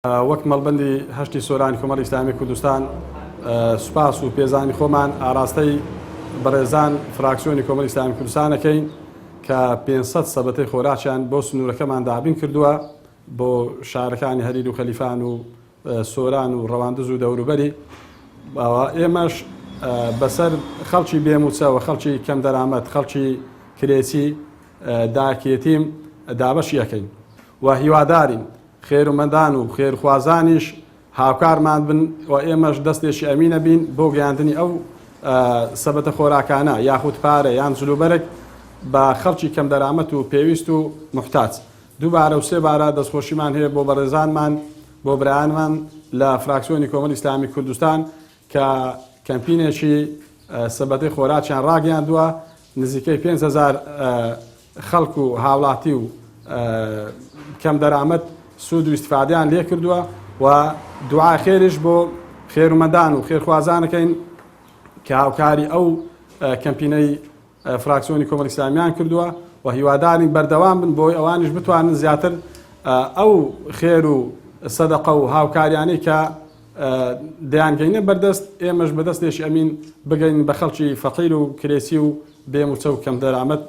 وەک مەڵبەندی هەشتی سۆرانی کۆمەڵی ئیسلامی کوردستان سوپاس و پێزانی خۆمان ئاراستەی بەڕێزان فراکسیۆنی کۆمەڵی ئیسلامی کوردستان ئەکەین کە 500 سەبەتەی خۆراکیان بۆ سنوورەکەمان دابین کردووە بۆ شارەکانی هەریر و خەلیفان و سۆران و ڕەواندز و دەوروبەری. ئێمەش بەسەر خەڵکی بێموچە و خەڵکی کەم دەرامەت، خەڵکی کرێچی، داکێتیم دابەشی ئەکەین و هیوادارین خێرومەندان و خێرخوازانیش هاوکارمان بن و ئێمەش دەستێکی ئەمینە بین بۆ گەیاندنی ئەو سەبەتە خۆراکانە یاخود پارە یان جلوبەرگ بە خەڵکی کەمدەرامەت و پێویست و موحتاج. دووبارە و سێبارە دەستخۆشیمان هەیە بۆ بەڕێزانمان، بۆ برایانمان لە فراکسیۆنی کۆمەڵی ئیسلامی کوردستان کە کەمپینێکی سەبەتەی خۆراکیان ڕاگەیاندووە، نزیکەی 5000 خەڵک و هاوڵاتی و کەم دەرامەت سوود و ئیستفادەیان لێکردووە و دوعای خێریش بۆ خێرومەندان و خێرخوازانەکەین کە هاوکاری ئەو کەمپینەی فراکسیۆنی کۆمەڵی ئیسلامیان کردووە و هیوادارین بەردەوام بن بۆی ئەوانیش بتوانن زیاتر ئەو خێر و سەدەقە و هاوکاریانەی کە دەیانگەینە بەردەست ئێمەش بەدەستێکی ئەمین بگەین بە خەڵکی فەقیر و کرێچی و بێ موچە و کەمدەرامەت.